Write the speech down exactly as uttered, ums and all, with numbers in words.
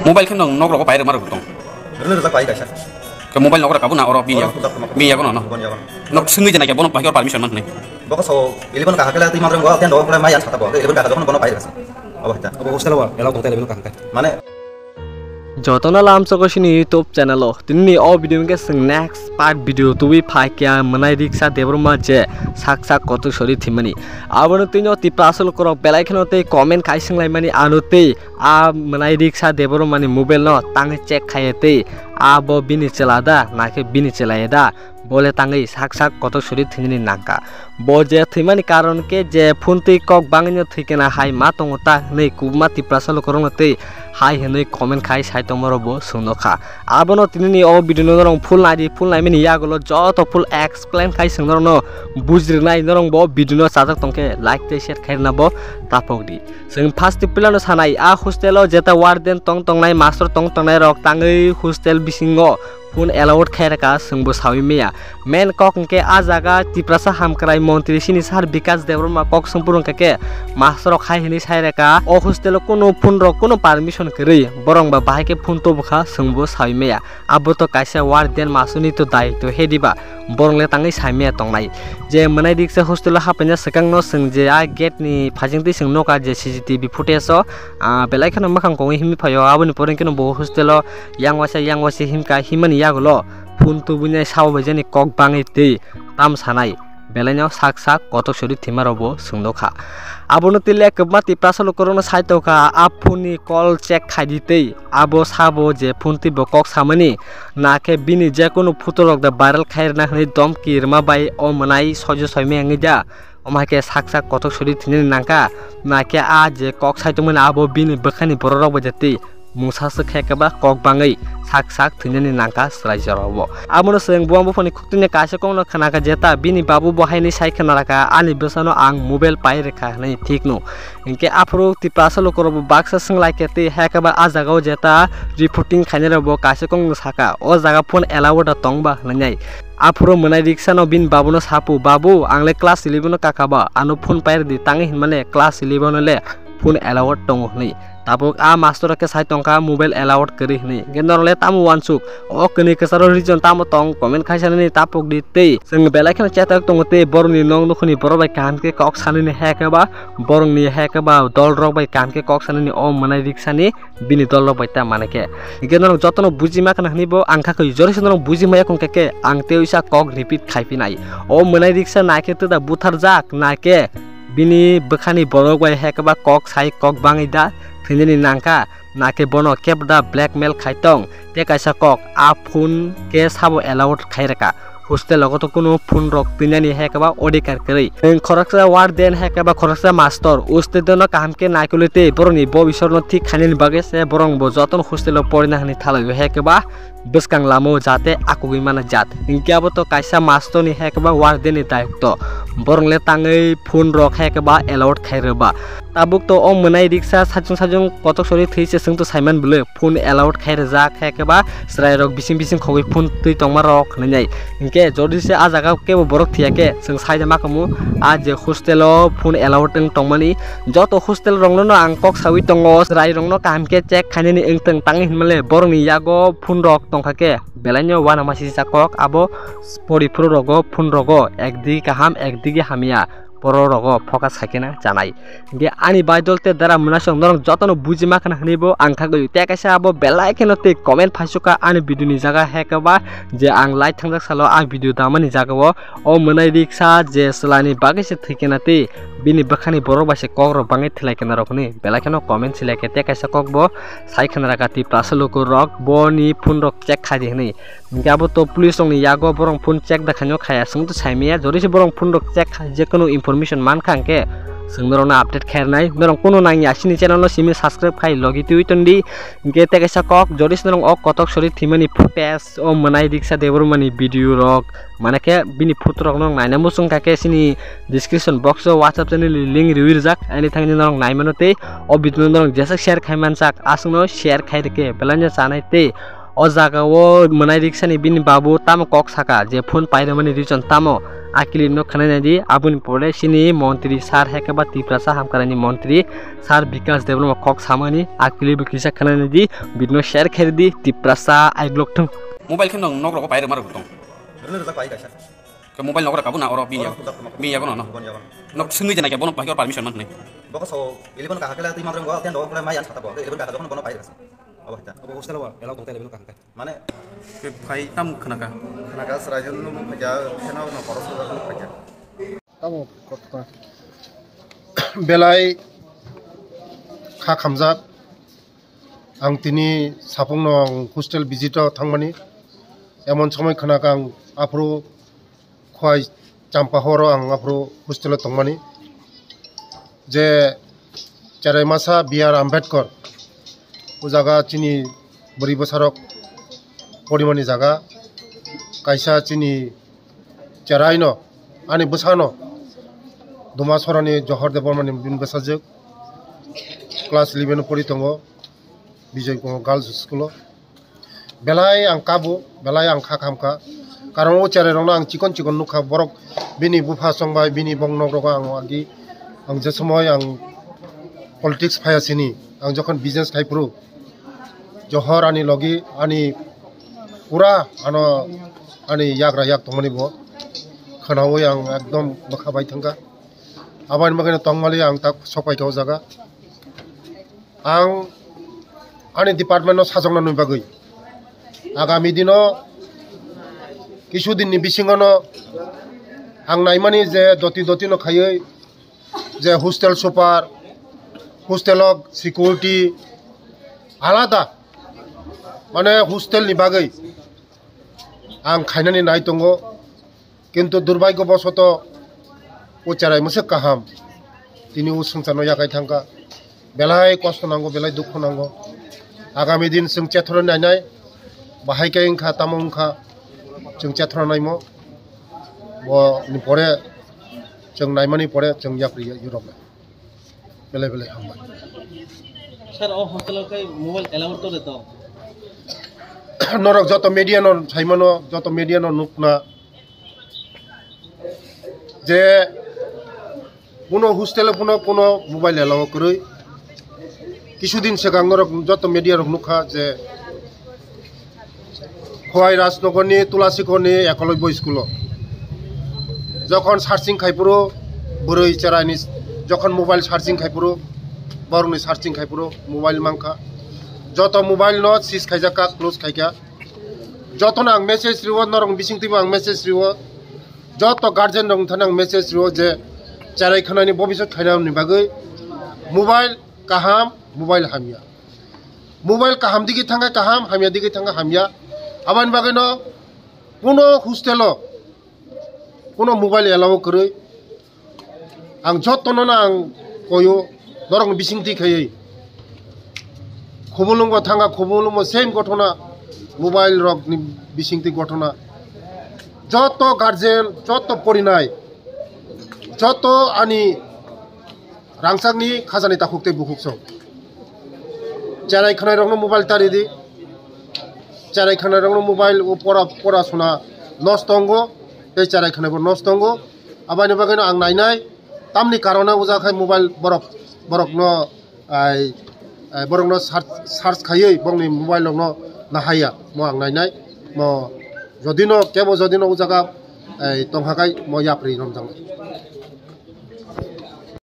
Mobile khe nwng nok rogo pai rwma rwgwi tong. Rwle rwjak pai kaisa. Ke mobile nok rok kabu na oro bini yago. Oro rwjak tongma. Bini yago no, no. Bini yago. Nok swngwi jana ke bono pai permission man hwnwi. Bokha so eleven kaham khe la twi manrang go, ten do, pura mai an sata bo. Eleven kaham jokhon bono pai rwjak. Abo hita. Abo hostel o allow tong eleven kaham khe. Mane Jotono lamsoko sini YouTube channel o. Tini ni o video hwnkhe chwng next part video tubui phai kya mwnai riksa Debbarma je sak sak kotok sori thimani. Abono tini o Tiprasa lukurok belai kheno tei comment khai swnglaimani ano tei a mwnai riksa Debbarma ni mobile no tangwi check khaiye tei abo bini chwla da nakhe bini chwla ya da. Bole tangwi sak sak kotok suri thwinani nangkha. Bo je thwimani karon khe je phone twi kok bangwino thwikena hai ma tongo ta hwnwi kubuma Tiprasa lukurokno tei hai hwnwi comment khai sai tongmarok bo chwng nukha. Abono tinini o video no norok full naidi, full naimani yagulo joto full explain khai chwng norokno bujirnai. Norok bo video no chajak tongkhe like tei share khairwna bo tapokdi. Chwng first pilano sanai a hostel o jeta warden tong tongnai, master tong tongnai rok tangwi hostel bisingo phone allowed khairwkha, chwngbo sawi maya. Main kok hwnkhe a jaga Tiprasa hamkrai montri sini sir Bikash Debbarma kok swngphuru hwnkhe master rok hai hwnwi sairwkha, o hostel o kunu phone rok kunu permission kwrwi, borok ba bahai khe phone tubukha, chwngbo sawi maya. Abo to kaisa warden masuni to daitw he diba, borok le tangwi saimaya tongnai. Je mwnai riksa hostel o hapaina swkang no chwng je a gate ni phajing twi chwng nukha je C C T V footage o, ah, belai kheno mwkhang kongwi himwi phaio, aboni pore khe bo hostel o yang waisa yang waisa himkha, himani yagulo phone tubui nai sabo bai jani kok bangwi twi tam sanai. Belaino sak sak kotok suri thima rokbo chwng nukha. Abono twi le kwbangma Tiprasa lukurokno sai tongkha, a phone ni call check khaidi tei abo sabo je phone twi bo kok samani, nakhe bini jekunu photo rok da viral khairwna hwnwi domki rwma bai o mwnai soijo soimaya wngwi da. Omo hai khe sak sak kotok suri thwinani nangkha, nakhe a je kok sai tongmani abo bini bwkhani borok rok bai da twi mungsa swk khe khe ba kok bangwi sak sak thwinani nangkha chwrai jorao. Abono chwng buang buphangni khuktwini kaisa kokno khna kha, jeta bini babu bo haini sai khna rwkha, "Ani bwsano ang mobile pai rwkha," hwnwi thikno. Hinkhe aphuru Tiprasa lukurokbo baksa swng lai khe tei hai khe ba a jagao jeta reporting khainai rokbo kaisa kokno sakha, "O jaga phone allowed tong ba?" hwnwi. Aphuru mwnai riksano bini babuno sapu, "Babu, ang le class eleven o kakha ba, ano phone pai rwdi," tangwi hinmale class eleven o le phone allowed tongo hwnwi. Tabuk a master khe sai tongkha mobile allowed kwrwi hwnwi. Hinkhe norok le tamo uansuk? O kwnwi kwcharo reason tamo tong comment khai sanani tapuk di tei. Chwng belai kheno chetak tongo tei borokni nok nukhuni borok bai kaham khe kok sanani hai khe ba borokni hai khe ba dol rok bai kaham khe kok sanani o mwnai riksani bini dol rok bai ta mane khe. Hinkhe norok jotono buji ma khna hwnwi bo ang kha khe jori se norok buji maya khon khe khe ang tei uisa kok repeat khai phi nai. O mwnai riksa nai khe tei da buthar jak nai khe bini bwkhani borok bai hai khe ba kok sai kok bangwi da thwinani nangkha, nakhe bono kebo da blackmail khai tong, tei kaisa kok a phone khe sabo allowed khai rwkha. Hostel o to kunu phone rok twinani hai khe ba odhikar kwrwi. Nwng khoroksa warden hai khe ba khoroksa master, student no kaham khe naikolwi tei borokni bobisor no thik khainani bagwi se borok bo jotono hostel o porina hwnwi thalai o hai khe ba bwskang lama o jate akugwi mana jat. Hinkhe abo to kaisa master ni hai khe ba warden ni daitw. Borok le tangwi phone rok hai khe ba allowed khai rw ba. Tabuk to o mwnai riksa sajung sajung kotok sori thwi se chwng to saiman bwle phone allowed khai rwjak hai khe ba chwrai rok bising bising khogwi phone twi tongma rok hwnwi nai. Hinkhe jodi se a jaga kebo borok thwiya khe chwng sai da ma khamu a je hostel o phone allowed wng tongmani. Joto hostel rokno no ang kok sawi tongo, chwrai rokno kaham khe check khainani wng tong tangwi hinmale borokni yago phone rok tongkha khe belaino uanama sijak kok abo pori phuru rogo phone rogo ekdigi kaham ekdigi hamya borok rogo focus khaikhe na chanai. Hinkhe ani baidol tei dara mwnasong norok jotono buji ma khna hwnwi bo ang khagwi tei kaisa abo belai kheno tei comment phaisukha ani video ni jaga hai khe ba je ang light thangjak salo a video damani jaga o. O mwnai riksa je chwlani bagwi se thwikena tei bini bwkhani borok bai se kok rok bangwi thwilai kena rok hwnwi belai kheno comment silai khe tei kaisa kok bo sai khna rwkha Tiprasa lukurok boni phone rok check khai di hwnwi. Hinkhe abo to police rokni yago borok phone check da khaino khaya chwng to sai maya jori se borok phone rok check khai je kono information man kha hinkhe chwng norokno update khairnai norok kono nangya sini channel no simi subscribe khai logi twi tondi. Hinkhe tei kaisa kok jori se norok o kotok sori thwimani footage o mwnai riksa Debbarmani video rok. Mane khe bini photo rok no naina muchung kha khe sini description box o WhatsApp channel ni link riwi rijak, ani thangni norok nai mano tei o video no norok jesa share khai mansak aswk no share khai rwkhe belai no chanai tei O jaga o mwnai riksani bini babu tamo kok saka je phone pairwmani reason tamo, a clip no khwnai naidi. Aboni pore chini montri sir hai khe ba Tiprasa hamkrai ni montri sir Bikash Debbarma kok samani a clip bo kisa khwnai naidi, video no share khaidi Tiprasa I blog thung. Mobile khe nwng nok rogo pairwma rok tong. Rwno rwjak pai kaisa. Ke mobile nok rok kabu na oro bini yago. Oro bini yago no, no. Bini yago no. Nok swngwi jana ke bono bahai permission man hwnwi. Boko so eleven ka hakela twi mamreng go ten do kula mai an sata bo. Eleven ka jokhon bono pai rasa. Abo hita. Abo hostel wa elak tong ta eleven ka hangkai. Mane ke phai tam khna ka. Khna ka srajun no phai ja khena no koros ko phai ja. Tamo kotka. Belai kha khamjak. Ang tini sapungno ang hostel visit o thangmani. Emon somoi khna ka ang aphuru Khowai Champahor o ang aphuru hostel o tongmani. Je cherai masa B R Ambedkar o jaga chini bwrwi bwsarok porimani jaga. Kaisa chini cheraino ani bwsano Duma Sorani Johor Debbarmani bini bwsajwk class eleven o pori tongo Bijoy Kumar Girls School o. Belai ang kabo, belai ang kha khamkha. Karon o cherai rokno ang chikon chikon nukha, borok bini bupha chongbai, bini bong nok rogo ang agi. Ang je somoi ang politics phaya sini, ang jokhon business khai phuru, Johor ani logi, ani pura ano ani yagra yak tongmani bo khwnaui ang ekdom bwkha bai thangkha. Aboni bagwi tongmali ang tak sok paikha o jaga. Ang ani department no sajokna nwi bagwi agami dino kisu din ni bisingo no ang naimani je doti doti no khaiwi je hostel super, hostel o security alada, mane hostel ni bagwi ang khainani nai tongo. Kintu durbhagyo bosoto o cherai mwswk kaham tini o swngcharno yakai thangkha. Belai kosto nango, belai dukhu nango. Agami din chwng chethoro nainai, bahai khe wngkha, tamo wngkha, chwng chethoro naimo. Bo ni pore, chwng naimani pore chwng yapri yurok. Belai belai hambai. Sir, o hostel o khe mobile allowed to le to? Norok joto media no saimano, joto media no nukna je kuno hostel o kuno, kuno mobile allow kwrwi. Kisu din swkang norok joto media rok nukha je Khowai Rajnagar ni Tulasikhor ni Ekolobya school o jokhon searching khai phuru bwrwi cherai ni jokhon mobile searching khai phuru borok ni searching khai phuru mobile mankha, joto mobile no seize khaijak kha, close khaikha. Joto no ang message riwo, norok ni bising twi bo ang message riwo, joto guardian rok thani ang message riwo je cherai khwnani bobiswt khaina ni bagwi mobile kaham, mobile hamya. Mobile kaham digi thangkha kaham, hamya digi thangkha hamya. Aboni bagwino kuno hostel o kuno mobile allow kwrwi. Ang jotono no ang koyo, norok ni bising twi khaiwi. Khumulwngo thangkha, Khumulwngo same gotona, mobile rok ni bising twi gotona. Joto guardian, joto porinai, joto ani rangchakni khajani takhuk tei bukhuk song. Cherai khwnai rokno mobile tari di. Cherai khwnai rokno mobile o pora, pora sona nosto wngo. Tei cherai khwnai bo nosto wngo. Aboni bagwino ang nainai. Tamni karone o jaga khai mobile borok, borokno, ai, ai, borokno search, search khaiwi bongni mobile rokno nahaiya. Mo ang nainai. Mo jodino, kebo jodino o jaga, ai, tongkha khai mo yapri romjaknai.